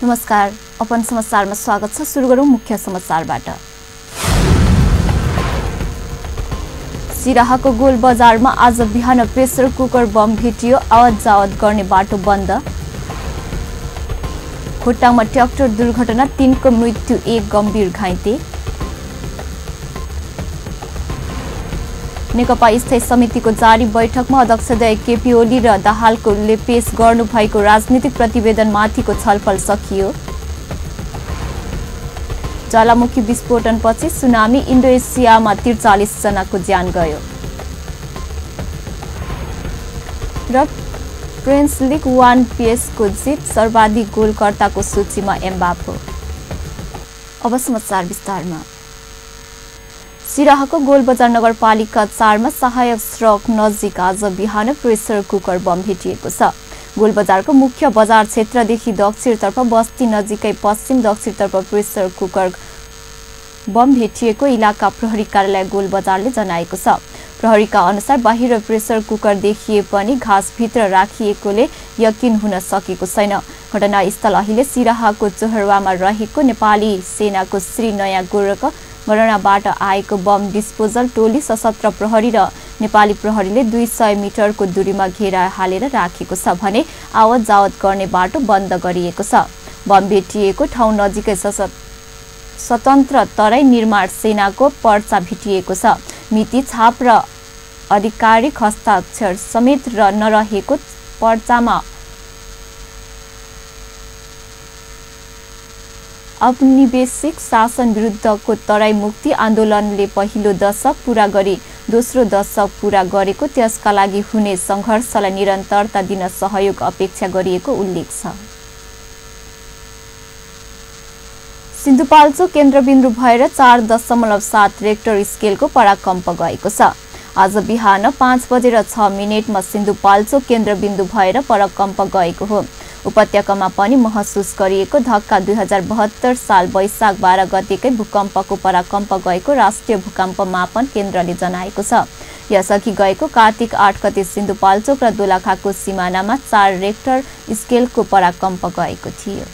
नमस्कार, अपन समाचारमा स्वागत छ। सुरु गरौँ मुख्य समाचारबाट। सिराहाको गोल बजारमा आज बिहान प्रेसर कुकर बम भेटियो, आवत जावत गर्ने बाटो बन्द। खोटाङमा ट्र्याक्टर दुर्घटना, 3 को मृत्यु, 1 गम्भीर घाइते। नेकपा स्थायी समितिको जारी बैठकमा अध्यक्षद्वय केपी ओली र दाहालले पेश गर्नुभएको राजनीतिक प्रतिवेदनमाथिको छलफल सकियो। ज्वालामुखी विस्फोटनपछि सुनामी, इन्डोनेसियामा 43 जनाको ज्यान गयो। र फ्रेन्च लिग 1 पिएसको जित, सर्वाधिक गोलकर्ताको सूचीमा एम्बापे। अब समाचार विस्तारमा। सिराहाको गोलबजार नगरपालिका 4 मा सहायक सडक नजिक आज बिहान प्रेसर कुकर बम भेटिएको छ। गोलबजारको मुख्य बजार क्षेत्रदेखि दक्षिणतर्फ बस्ती नजिकै पश्चिम दक्षिणतर्फ प्रेसर कुकर बम भेटिएको इलाका प्रहरी कार्यालय गोलबजारले जनाएको छ। प्रहरीका अनुसार बाहिर प्रेसर कुकर देखिए पनि घाँसभित्र राखिएकोले यकिन हुन सकेको छैन। घटनास्थल अहिले सिराहाको चोहरवामा रहेको नेपाली सेनाको श्री नयाँ गोरख गणनाबाट आएको बम डिस्पोजल टोली सशस्त्र प्रहरी र नेपाली प्रहरीले 200 मिटरको दूरीमा घेरा हालेर राखेको छ भने आवत जावत गर्ने बाटो बन्द गरिएको छ। बम भेटिएको ठाउँ नजिकै स्वतन्त्र तराई निर्माण सेनाको पर्चा भेटिएको छ। मिति, छाप र आधिकारिक हस्ताक्षर समेत नरहेको पर्चामा औपनिवेशिक शासन विरुद्धको तराई मुक्ति आन्दोलनले पहिलो दशक पूरा गरी दोस्रो दशक पूरा गरेको, त्यसका लागि हुने सङ्घर्षलाई निरन्तरता दिन सहयोग अपेक्षा गरिएको उल्लेख छ। सिन्धुपाल्चोक केन्द्रबिन्दु भएर 4.7 रेक्टर स्केलको पराकम्प गएको छ। आज बिहान 5 बजेर 6 मिनेटमा सिन्धुपाल्चोक केन्द्रबिन्दु भएर पराकम्प गएको हो। उपत्यकामा पनि महसुस गरिएको धक्का 2072 साल वैशाख 12 गतेकै भूकम्पको पराकम्प गएको राष्ट्रिय भूकम्प मापन केन्द्रले जनाएको छ। यसअघि गएको कार्तिक 8 गते सिन्धुपाल्चोक र दोलखाको सिमानामा 4 रेक्टर स्केलको पराकम्प गएको थियो।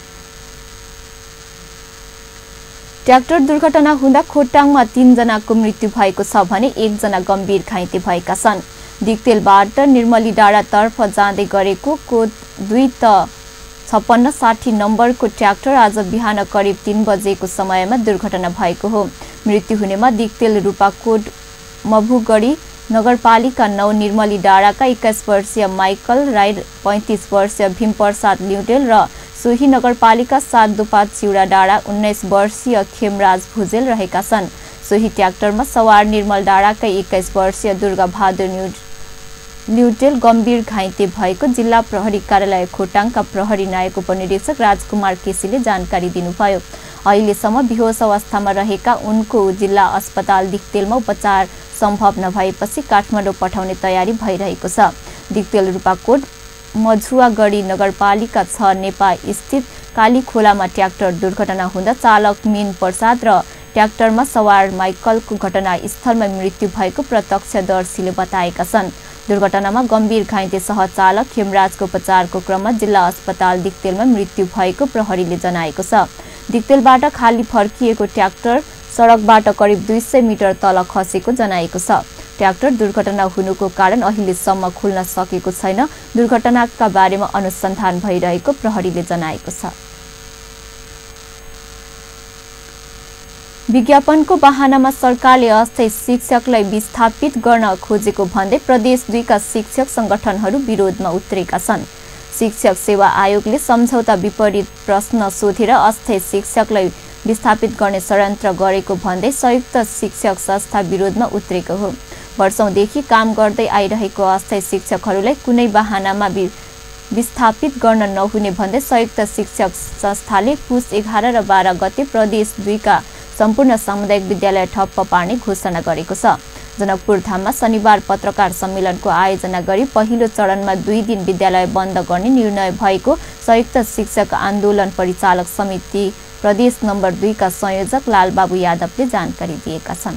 ट्र्याक्टर दुर्घटना हुँदा खोटाङमा 3 जनाको मृत्यु भएको छ भने 1 जना गम्भीर घाइते भएका छन्। दिक्तेलबाट निर्मली डाँडातर्फ जाँदै गरेको कोड 25660 नम्बरको ट्र्याक्टर आज बिहान करिब 3 बजेको समयमा दुर्घटना भएको हो। मृत्यु हुनेमा दिक्तेल रूपाकोट मभुगढी नगरपालिका 9 निर्मली डाँडाका 21 वर्षीय माइकल राई, 35 वर्षीय भीमप्रसाद ल्युटेल र सोही नगरपालिका 7 दुपा चिउरा डाँडा 19 वर्षीय खेमराज भुजेल रहेका छन्। सोही ट्र्याक्टरमा सवार निर्मल डाँडाका 21 वर्षीय दुर्गा बहादुर ल्युटेल गम्भीर घाइते भएको जिल्ला प्रहरी कार्यालय खोटाङका प्रहरी नायक उपनिरीक्षक राजकुमार केसीले जानकारी दिनुभयो। अहिलेसम्म बेहोस अवस्थामा रहेका उनको जिल्ला अस्पताल दिक्तेलमा उपचार सम्भव नभएपछि काठमाडौँ पठाउने तयारी भइरहेको छ। दिक्तेल रूपाकोट मझुवागढी नगरपालिका 6 नेपा स्थित काली खोलामा ट्र्याक्टर दुर्घटना हुँदा चालक मीन प्रसाद र ट्र्याक्टरमा सवार माइकलको घटनास्थलमा मृत्यु भएको प्रत्यक्षदर्शीले बताएका छन्। दुर्घटनामा गम्भीर घाइते सहचालक खेमराजको उपचारको क्रममा जिल्ला अस्पताल दिक्तेलमा मृत्यु भएको प्रहरीले जनाएको छ। दिक्तेलबाट खाली फर्किएको ट्र्याक्टर सडकबाट करिब 200 मिटर तल खसेको जनाएको छ। ट्र्याक्टर दुर्घटना हुनुको कारण अहिलेसम्म खुल्न सकेको छैन। दुर्घटनाका बारेमा अनुसन्धान भइरहेको प्रहरीले जनाएको छ। विज्ञापनको बहानामा सरकारले अस्थायी शिक्षकलाई विस्थापित गर्न खोजेको भन्दै प्रदेश 2 का शिक्षक संगठनहरू विरोधमा उत्रेका छन्। शिक्षक सेवा आयोगले सम्झौता विपरीत प्रश्न सोधेर अस्थायी शिक्षकलाई विस्थापित गर्ने षड्यन्त्र गरेको भन्दै संयुक्त शिक्षक संस्था विरोधमा उत्रेको हो। वर्षौंदेखि काम गर्दै आइरहेको अस्थायी शिक्षकहरूलाई कुनै बहानामा विस्थापित गर्न नहुने भन्दै संयुक्त शिक्षक संस्थाले पुस 11 र 12 गते प्रदेश 2 का सम्पूर्ण सामुदायिक विद्यालय ठप्प पार्ने घोषणा गरेको छ। जनकपुर धाममा शनिबार पत्रकार सम्मेलनको आयोजना गरी पहिलो चरणमा 2 दिन विद्यालय बन्द गर्ने निर्णय भएको संयुक्त शिक्षक आन्दोलन परिचालक समिति प्रदेश नम्बर 2 का संयोजक लालबाबु यादवले जानकारी दिएका छन्।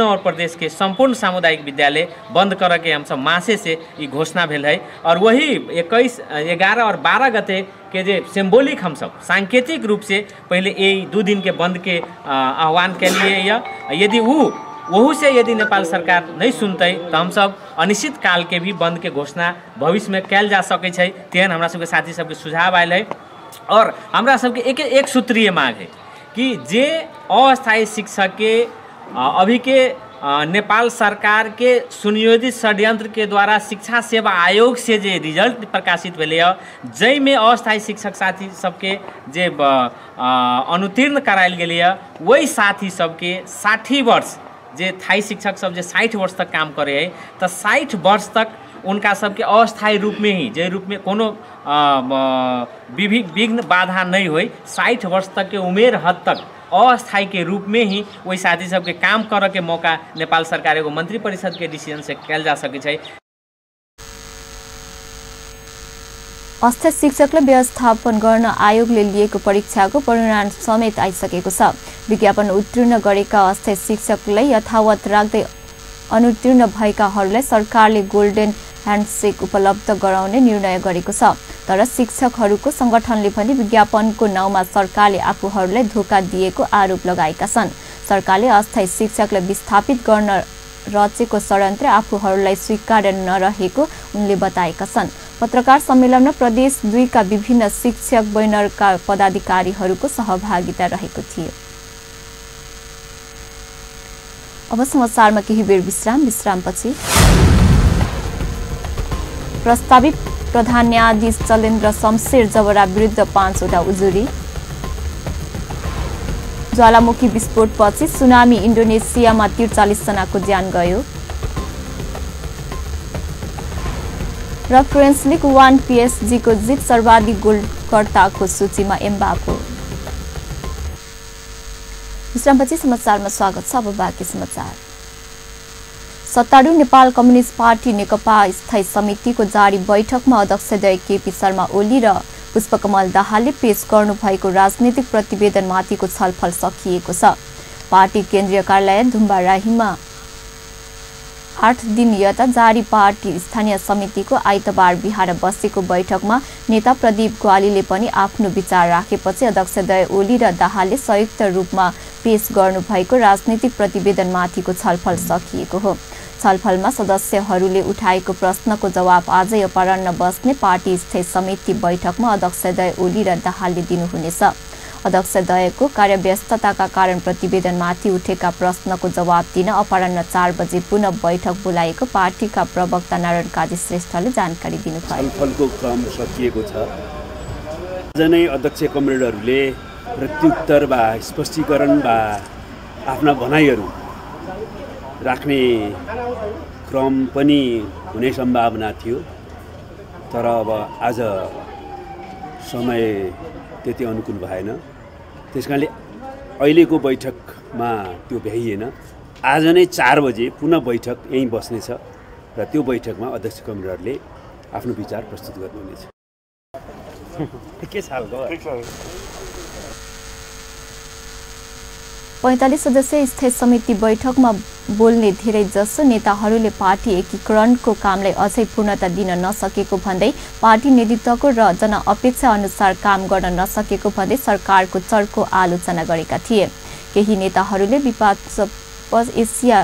और प्रदेश के संपूर्ण सामुदायिक विद्यालय बंद करके हम सब मासे से ये घोषणा भेल है। और वही 21, 11 और 12 गते के जे सिंबॉलिक हम सब सांकेतिक रूप से पहले ये 2 दिन के बंद के आह्वान के लिए यदि वहू से यदि नेपाल सरकार नहीं सुनते तो हम सब अनिश्चित काल के भी बंद के घोषणा भविष्य में कैल जा सके छै। तेहन हमरा सबके साथी सबके सुझाव आयल है। और हमरा सबके एक सूत्रीय मांग है कि जे अस्थायी शिक्षक के अभी के नेपाल सरकार के सुनियोजित षड्यंत्र के द्वारा शिक्षा सेवा आयोग से जे रिजल्ट प्रकाशित भेले जै में अस्थायी शिक्षक साथी सबके जे अनुतीर्ण करायल गेले वही साथी सबके 60 वर्ष जे थाई शिक्षक सब जे 60 वर्ष तक काम करे है तो 60 वर्ष तक उनका सबके अस्थायी रूप में ही जे रूप में कोनो विघ्न बाधा नहीं हो 60 वर्ष तक के उमेर हद तक अस्थायी के रूप में ही वही साथी सबके काम करे के मौका नेपाल सरकार एगो मंत्री परिषद के डिसीजन से कैल जा सके छै। अस्थायी शिक्षकलाई व्यवस्थापन गर्न आयोगले लिएको परीक्षाको परिणाम समेत आइसकेको छ। विज्ञापन उत्तीर्ण गरेका अस्थायी शिक्षकलाई यथावत राख्दै अनुत्तीर्ण भएकाहरूलाई सरकारले गोल्डन ह्यान्डसेक उपलब्ध गराउने निर्णय गरेको छ। तर शिक्षकहरूको संगठनले पनि विज्ञापनको नाउँमा सरकारले आफूहरूलाई धोका दिएको आरोप लगाएका छन्। सरकारले अस्थायी शिक्षकलाई विस्थापित गर्न रचेको षड्यन्त्र आफूहरूलाई स्वीकार्य नरहेको उनले बताएका छन्। पत्रकार सम्मेलनमा प्रदेश 2 का विभिन्न शिक्षक बैनरका पदाधिकारीहरूको सहभागिता रहेको थियो। अब समाचारमा केही बेर विश्रामपछि प्रस्तावित प्रधान न्यायाधीश चलेन्द्र शमशेर जबरा विरुद्ध 5 वटा उजुरी। ज्वालामुखी विस्फोटपछि सुनामी इन्डोनेसियामा 43 जनाको ज्यान गयो। र फ्रेन्च लिग 1 PSG को जित सर्वाधिक गोलकर्ताको सूचीमा एम्बापे। विश्रामपछि समाचारमा स्वागत छ। अब बाँकी समाचार। सत्तारूढ नेपाल कम्युनिस्ट पार्टी नेकपा स्थायी समितिको जारी बैठकमा अध्यक्षद्वय केपी शर्मा ओली र पुष्पकमल दाहालले पेश गर्नुभएको राजनीतिक प्रतिवेदनमाथिको छलफल सकिएको छ। पार्टी केन्द्रीय कार्यालय धुम्बाराहीमा 8 दिन यता जारी पार्टी स्थानीय समितिको आइतबार बिहान बसेको बैठकमा नेता प्रदीप ग्वालीले पनि आफ्नो विचार राखेपछि अध्यक्षद्वय ओली र दाहालले संयुक्त रूपमा पेश गर्नुभएको राजनीतिक प्रतिवेदनमाथिको छलफल सकिएको हो। छलफलमा सदस्यहरूले उठाएको प्रश्नको जवाब आजै अपराह्न बस्ने पार्टी स्थायी समिति बैठकमा अध्यक्षद्वय ओली र दाहालले दिनुहुनेछ। अध्यक्षद्वयको कार्यव्यस्तताका कारण प्रतिवेदनमाथि उठेका प्रश्नको जवाब दिन अपराह्न 4 बजे पुनः बैठक बोलाएको पार्टीका प्रवक्ता नारायण काजी श्रेष्ठले जानकारी दिनुभयो। छलफलको क्रम सकिएको छ। जनै अध्यक्ष कमरेडहरूले प्रत्युत्तर वा स्पष्टीकरण वा आफ्ना भनाइहरू राख्ने क्रम पनि हुने सम्भावना थियो। तर अब आज समय त्यति अनुकूल भएन। त्यसकारणले अहिलेको बैठकमा त्यो भ्याइएन। आज नै 4 बजे पुनः बैठक यहीँ बस्नेछ र त्यो बैठकमा अध्यक्ष कमरेडरले आफ्नो विचार प्रस्तुत गर्नुहुनेछ। के सालको 45 सदस्यीय स्थायी समिति बैठकमा बोल्ने धेरै जसो नेताहरूले पार्टी एकीकरणको कामलाई अझै पूर्णता दिन नसकेको भन्दै पार्टी नेतृत्वको र जनअपेक्षा अनुसार काम गर्न नसकेको भन्दै सरकारको चर्को आलोचना गरेका थिए। केही नेताहरूले विवादास्पद एसिया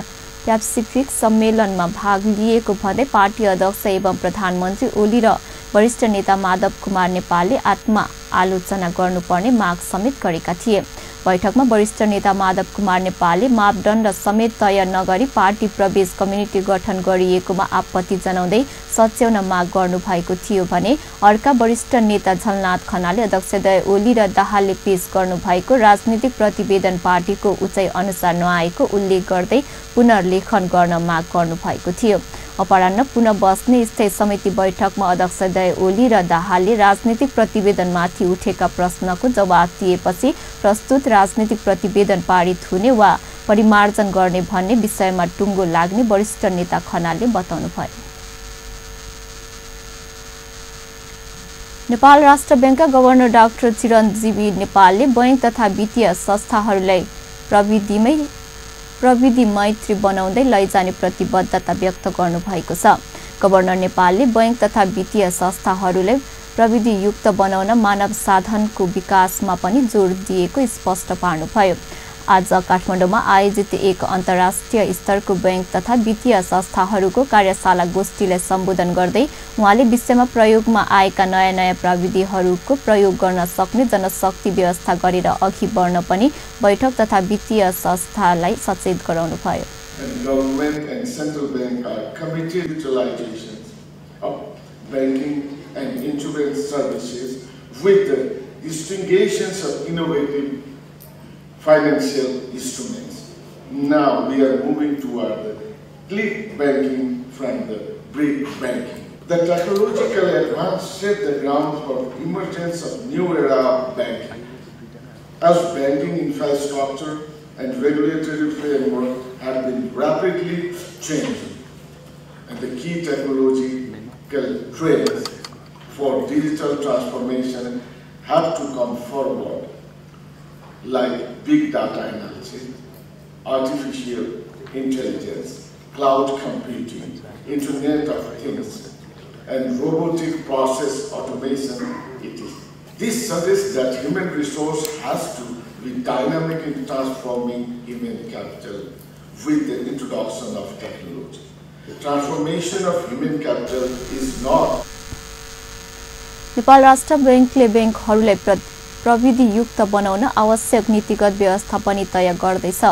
प्यासिफिक सम्मेलनमा भाग लिएको भन्दै पार्टी अध्यक्ष एवं प्रधानमन्त्री ओली र वरिष्ठ नेता माधव कुमार नेपालले आत्मा आलोचना गर्नुपर्ने माग समेत गरेका थिए। बैठकमा वरिष्ठ नेता माधव कुमार नेपालले मापदण्ड समेत तय नगरी पार्टी प्रवेश कम्युनिटी गठन गरिएकोमा आपत्ति जनाउँदै सच्याउन माग गर्नुभएको थियो भने अर्का वरिष्ठ नेता झलनाथ खनालले अध्यक्षद्वय ओली र दाहालले पेश गर्नुभएको राजनीतिक प्रतिवेदन पार्टीको उचाइ अनुसार नआएको उल्लेख गर्दै पुनर्लेखन गर्न माग गर्नुभएको थियो। अपराह्न पुनः बस्ने स्थायी समिति बैठकमा अध्यक्षद्वय ओली र दाहालले राजनीतिक प्रतिवेदनमाथि उठेका प्रश्नको जवाब दिएपछि प्रस्तुत राजनीतिक प्रतिवेदन पारित हुने वा परिमार्जन गर्ने भन्ने विषयमा टुङ्गो लाग्ने वरिष्ठ नेता खनालले बताउनुभयो। नेपाल राष्ट्र बैंकका गभर्नर डाक्टर चिरञ्जीवी नेपालले बैंक तथा वित्तीय संस्थाहरूलाई प्रविधिमै प्रविधि मैत्री बनाउँदै लैजाने प्रतिबद्धता व्यक्त गर्नुभएको छ। गभर्नर नेपालले बैंक तथा वित्तीय संस्थाहरूलाई प्रविधियुक्त बनाउन मानव साधनको विकासमा पनि जोड दिएको स्पष्ट पार्नुभयो। आज काठमाडौँमा आयोजित एक अन्तर्राष्ट्रिय स्तरको बैंक तथा वित्तीय संस्थाहरूको कार्यशाला गोष्ठीलाई सम्बोधन गर्दै उहाँले विश्वमा प्रयोगमा आएका नयाँ प्रविधिहरूको प्रयोग गर्न सक्ने जनशक्ति व्यवस्था गरेर अघि बढ्न पनि बैठक तथा वित्तीय संस्थालाई सचेत गराउनुभयो। Government and central bank are committed to utilization of banking and insurance services with the distinctions of innovative financial instruments. Now we are moving toward the click banking from the brick banking. The technological advance set the ground for emergence of new era of banking. As banking infrastructure and regulatory framework have been rapidly changing, and the key technological trends for digital transformation have to come forward, like big data analysis, artificial intelligence, cloud computing, Internet of Things, and robotic process automation. This suggests that human resource has to be dynamic in transforming human capital with the introduction of technology. The transformation of human capital is not. Nepal राष्ट्र बैंकले बैंकहरूलाई प्रविधियुक्त बनाउन आवश्यक नीतिगत व्यवस्था पनि तय गर्दैछ।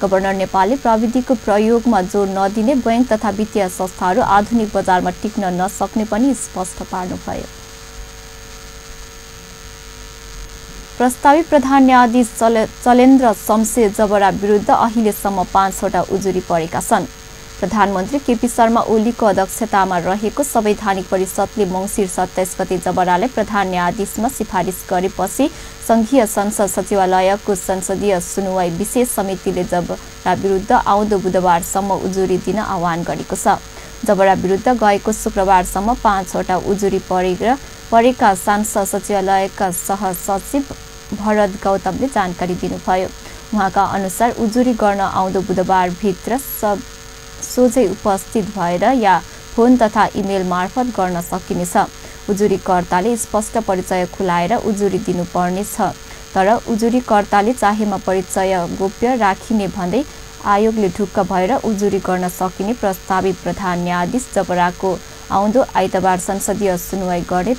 Governor नेपालले प्रविधिको प्रयोगमा जोड नदिने बैंक तथा वित्तीय संस्थाहरू आधुनिक बजारमा टिक्न नसक्ने पनि स्पष्ट पार्नुभयो। प्रस्तावित प्रधान न्यायाधीश चलेन्द्र शमशेर जबरा विरुद्ध अहिलेसम्म 5 वटा उजुरी परेका छन्। प्रधानमन्त्री केपी शर्मा ओलीको अध्यक्षतामा रहेको संवैधानिक परिषदले मङ्सिर 27 गते जबरालाई प्रधान न्यायाधीशमा सिफारिस गरेपछि संघीय संसद सचिवालयको संसदीय सुनवाई विशेष समितिले जबरा विरुद्ध आउँदो बुधबारसम्म उजुरी दिन आह्वान गरेको छ। जबरा विरुद्ध गएको शुक्रबारसम्म 5 वटा उजुरी परेका सांसद सचिवालयका सहसचिव भरत गौतमले जानकारी दिनुभयो। उहाँका अनुसार उजुरी गर्न आउँदो बुधबारभित्र सोझै उपस्थित भएर या फोन तथा इमेल मार्फत गर्न सकिनेछ। उजुरीकर्ताले स्पष्ट परिचय खुलाएर उजुरी दिनुपर्नेछ, तर उजुरीकर्ताले चाहेमा परिचय गोप्य राखिने भन्दै आयोगले ढुक्क भएर उजुरी गर्न सकिने प्रस्तावित प्रधान न्यायाधीश जबराको आउँदो आइतबार संसदीय सुनवाई गर्ने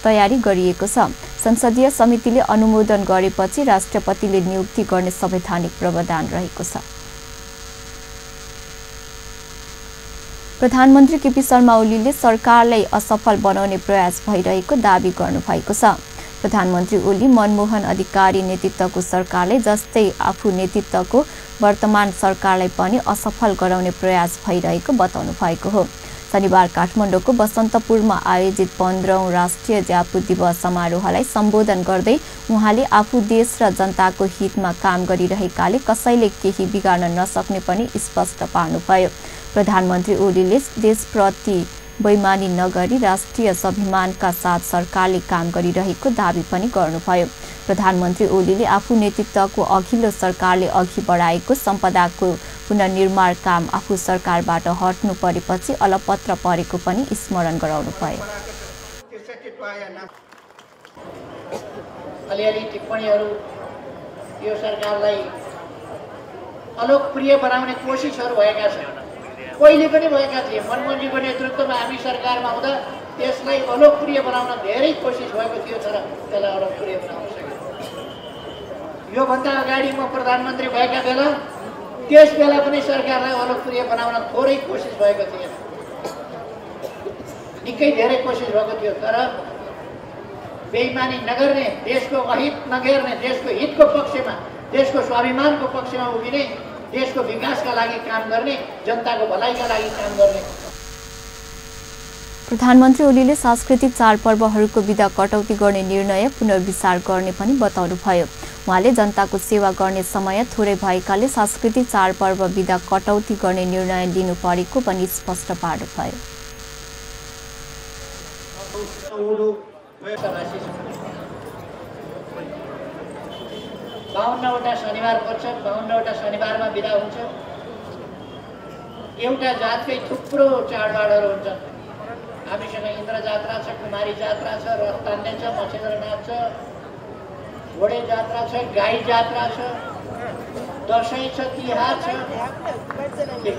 तयारी गरिएको छ। संसदीय समितिले अनुमोदन गरेपछि राष्ट्रपतिले नियुक्ति गर्ने संवैधानिक प्रावधान रहेको छ। प्रधानमन्त्री केपी शर्मा ओलीले सरकारलाई असफल बनाउने प्रयास भइरहेको दाबी गर्नुभएको छ। प्रधानमन्त्री ओली मनमोहन अधिकारी नेतृत्वको सरकारले जस्तै आफू नेतृत्वको वर्तमान सरकारलाई पनि असफल गराउने प्रयास भइरहेको बताउनु भएको हो। शनिबार काठमाडौँको बसन्तपुरमा आयोजित 15औं राष्ट्रिय ज्यापु दिवस समारोहलाई सम्बोधन गर्दै उहाँले आफू देश र जनताको हितमा काम गरिरहेकाले कसैले केही बिगार्न नसक्ने पनि स्पष्ट पार्नुभयो। प्रधानमन्त्री ओलीले देशप्रति बैमानी नगरी राष्ट्रिय स्वाभिमानका साथ सरकारले काम गरिरहेको दाबी पनि गर्नुभयो। प्रधानमन्त्री ओलीले आफू नेतृत्वको अघिल्लो सरकारले अघि बढाएको सम्पदाको पुनर्निर्माण काम आफू सरकारबाट हट्नु परेपछि अलपत्र परेको पनि स्मरण गराउनुभयो। अलिअलि टिप्पणीहरू यो सरकारलाई अलोकप्रिय बनाउने कोसिसहरू भएका छन्। पहिले पनि भएका थिए। मनमोहनजीको नेतृत्वमा हामी सरकारमा हुँदा त्यसलाई अलोकप्रिय बनाउन धेरै कोसिस भएको थियो, तर त्यसलाई अलोकप्रिय बनाउन सकेन। योभन्दा अगाडि म प्रधानमन्त्री भएका बेला त्यस बेला पनि सरकारलाई अलोकप्रिय बनाउन थोरै कोसिस भएको थिएन, निकै धेरै कोसिस भएको थियो, तर बेइमानी नगर्ने, देशको अहित नगर्ने, देशको हितको पक्षमा, देशको स्वाभिमानको पक्षमा उभिने, देशको विकासका लागि काम गर्ने, जनताको भलाइका लागि काम गर्ने। प्रधानमन्त्री ओलीले सांस्कृतिक चाडपर्वहरूको बिदा कटौती गर्ने निर्णय पुनर्विचार गर्ने पनि बताउनुभयो। उहाँले जनताको सेवा गर्ने समय थोरै भएकाले सांस्कृतिक चाडपर्व बिदा कटौती गर्ने निर्णय लिनु परेको पनि स्पष्ट पार्नुभयो। 52वटा शनिबार पर्छ, 52वटा शनिबारमा बिदा हुन्छ। एउटा जातकै थुप्रो चाडबाडहरू हुन्छन्। हामीसँग इन्द्र जात्रा छ, कुमारी जात्रा छ, रथ तान्ने छ, मछेन्द्र नाच छ, घोडे जात्रा छ, गाई जात्रा छ, दसैँ छ, तिहार छ, के छ।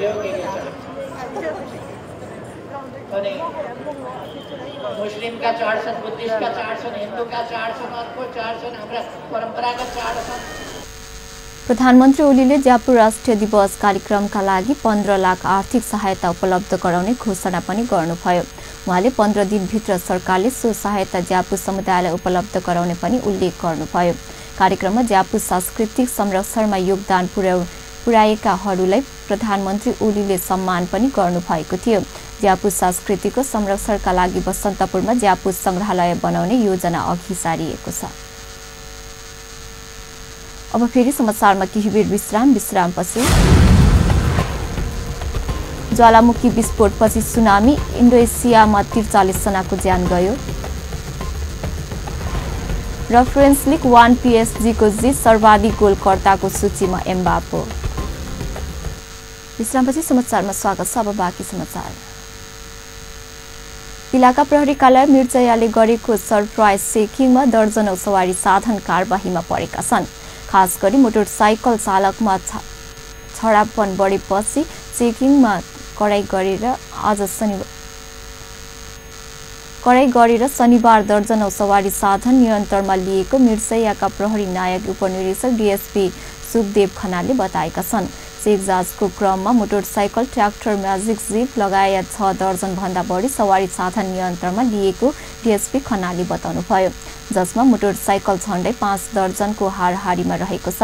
अनि मुस्लिमका चाड छन्, बुद्धिस्टका चाड छन्, हिन्दूका चाड छन्, अर्को चाड छन्, हाम्रा परम्परागत चाड छन्। प्रधानमन्त्री ओलीले ज्यापु राष्ट्रिय दिवस कार्यक्रमका लागि 15 लाख आर्थिक सहायता उपलब्ध गराउने घोषणा पनि गर्नुभयो। उहाँले 15 दिनभित्र सरकारले सो सहायता ज्यापु समुदायलाई उपलब्ध गराउने पनि उल्लेख गर्नुभयो। कार्यक्रममा ज्यापु सांस्कृतिक संरक्षणमा योगदान पुर्याएकाहरूलाई प्रधानमन्त्री ओलीले सम्मान पनि गर्नुभएको थियो। ज्यापु संस्कृतिको संरक्षणका लागि बसन्तपुरमा ज्यापु संग्रहालय बनाउने योजना अघि सारिएको छ। अब फेरि समाचारमा केही बेर विश्रामपछि ज्वालामुखी विस्फोटपछि सुनामी, इन्डोनेसियामा 43 जनाको ज्यान गयो र फ्रेन्च लिग 1 PSG को जीत, सर्वाधिक गोलकर्ताको सूचीमा एम्बापे। विश्रामपछि समाचारमा स्वागत छ। अब बाँकी समाचार। इलाका प्रहरी कार्यालय मिर्चयाले गरेको सरप्राइज चेकिङमा दर्जनौं सवारी साधन कारबाहीमा परेका छन्। खास गरी मोटरसाइकल चालकमा छडापन बढेपछि चेकिङमा कडाई गरेर शनिबार दर्जनौं सवारी साधन नियन्त्रणमा लिएको मिर्चयाका प्रहरी नायक उपनिरीक्षक डीएसपी सुखदेव खनालले बताएका छन्। चेक जाँचको क्रममा मोटरसाइकल, ट्र्याक्टर, म्याजिक जीप लगायत 6 दर्जन भन्दा बढी सवारी साधन नियन्त्रणमा लिएको डीएसपी खनालले बताउनुभयो, जसमा मोटरसाइकल झण्डै 5 दर्जनको हाराहारीमा रहेको छ।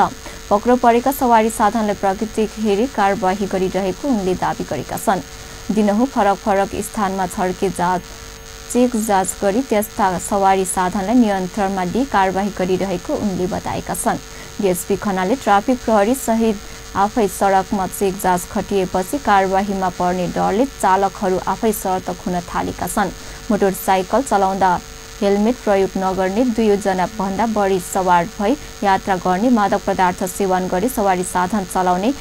पक्राउ परेका सवारी साधनलाई प्राकृतिक हेरी कारबाही गरिरहेको उनले दावी गरेका छन्। दिनहुँ फरक फरक स्थानमा छड्के चेक जाँच गरी त्यस्ता सवारी साधनलाई नियन्त्रणमा लिई कारबाही गरिरहेको उनले बताएका छन्। डीएसपी खनालले ट्राफिक प्रहरी सहित आफै सडकमा चेक जाँच खटिएपछि कारबाहीमा पर्ने डरले चालकहरू आफै सतर्क हुन थालेका छन्। मोटरसाइकल चलाउँदा हेलमेट प्रयोग नगर्ने, 2 जना भन्दा बढी सवार भई यात्रा गर्ने, मादक पदार्थ सेवन गरी सवारी साधन चलाउने,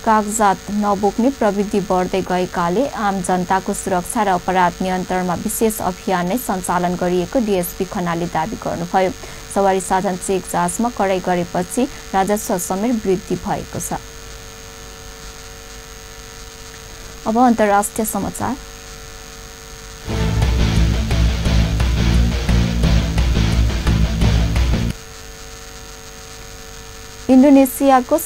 कागजात नबोक्ने प्रवृत्ति बढ्दै गएकाले आम जनताको सुरक्षा र अपराध नियन्त्रणमा विशेष अभियान नै सञ्चालन गरिएको डीएसपी खनालले दावी गर्नुभयो। सवारी साधन चेक जाँचमा कडाई गरेपछि राजस्व समेत वृद्धि भएको छ। अब अन्तर्राष्ट्रिय समाचार। इन्डोनेसियाको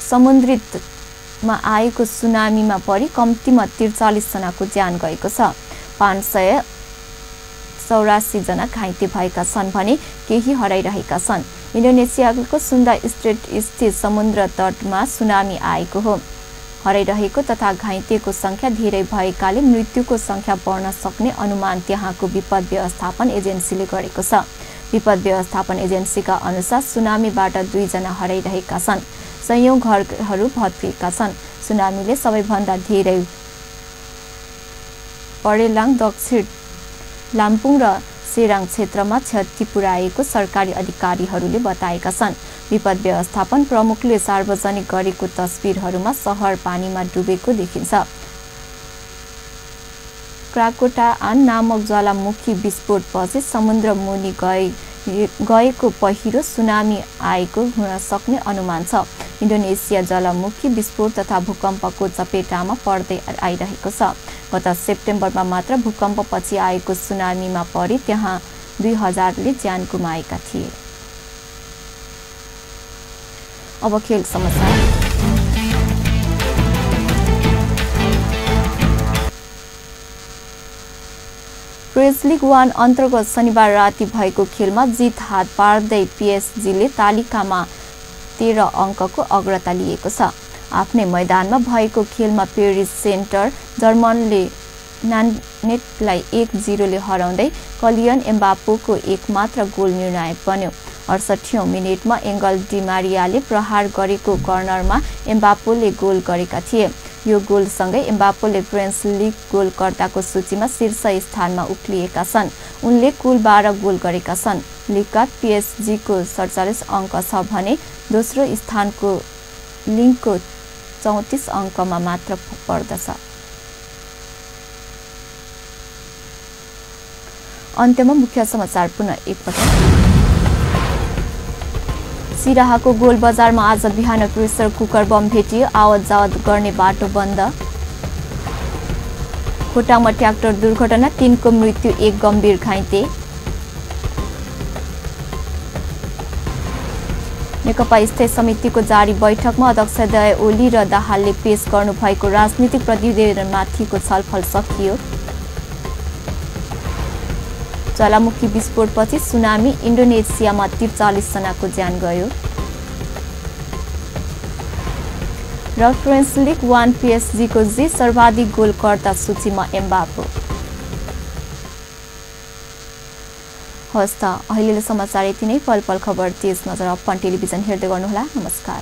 समुद्रमा आएको सुनामीमा परि कम्तीमा 43 जनाको ज्यान गएको छ। 584 जना घाइते भएका छन् भने केही हराइरहेका छन्। इन्डोनेसियाको सुन्दा स्ट्रेट स्थित समुद्र तटमा सुनामी आएको हो। हराइरहेको तथा घाइतेको संख्या धेरै भएकाले मृत्युको संख्या बढ्न सक्ने अनुमान त्यहाँको विपद व्यवस्थापन एजेन्सीले गरेको छ। विपद व्यवस्थापन एजेन्सीका अनुसार सुनामीबाट 2 जना हराइरहेका छन्। सयौं घरहरू भत्किएका छन्। सुनामीले सबैभन्दा धेरै परेलाङ, दक्षिण लाम्पुङ र सेराङ क्षेत्रमा क्षति पुर्याएको सरकारी अधिकारीहरूले बताएका छन्। विपद व्यवस्थापन प्रमुखले सार्वजनिक गरेको तस्बिरहरूमा सहर पानीमा डुबेको देखिन्छ। क्राकोटाआन नामक ज्वालामुखी विस्फोटपछि समुद्र मुनि गएको पहिरो सुनामी आएको हुन सक्ने अनुमान छ। इन्डोनेसिया ज्वालामुखी विस्फोट तथा भूकम्पको चपेटामा पर्दै आइरहेको छ। गत सेप्टेम्बरमा मात्र भूकम्पपछि आएको सुनामीमा परि त्यहाँ 2000ले ज्यान गुमाएका थिए। अब खेल समाचार। फ्रेन्च लिग 1 अन्तर्गत शनिबार राति भएको खेलमा जित हात पार्दै पीएसजीले तालिकामा 13 अङ्कको अग्रता लिएको छ। आफ्नै मैदानमा भएको खेलमा पेरिस सेन्टर जर्मनले नान्टेलाई 1-0 ले हराउँदै कलियन एम्बाप्पेको एकमात्र गोल निर्णायक बन्यो। 68औं मिनेटमा एङ्गल डी मारियाले प्रहार गरेको कर्नरमा एम्बाप्पेले गोल गरेका थिए। यो गोलसँगै एम्बाप्पेले फ्रेन्च लिग गोलकर्ताको सूचीमा शीर्ष स्थानमा उक्लिएका छन्। उनले कुल 12 गोल गरेका छन्। लिगका पीएसजीको 47 अङ्क छ भने दोस्रो स्थानको लिगको 34 अङ्कमा मात्र पर्दछ। अन्त्यमा मुख्य समाचार पुनः एकपटक। सिराहाको गोल बजारमा आज बिहान प्रेसर कुकर बम भेटियो। आवत जावत गर्ने बाटो बन्द। खोटाङमा ट्र्याक्टर दुर्घटना, 3 को मृत्यु, 1 गम्भीर घाइते। नेकपा स्थायी समितिको जारी बैठकमा अध्यक्ष दया ओली र दाहालले पेश गर्नुभएको राजनीतिक प्रतिवेदनमाथिको छलफल सकियो। ज्वालामुखी विस्फोटपछि सुनामी, इन्डोनेसियामा 43 जनाको ज्यान गयो। र फ्रेन्च लिग 1 पीएसजीको जी सर्वाधिक गोलकर्ता सूचीमा एम्बाप्पे। हस् त अहिलेले समाचार यति नै। पल पल खबर तेज नजर अपन टेलिभिजन हेर्दै गर्नुहोला। नमस्कार।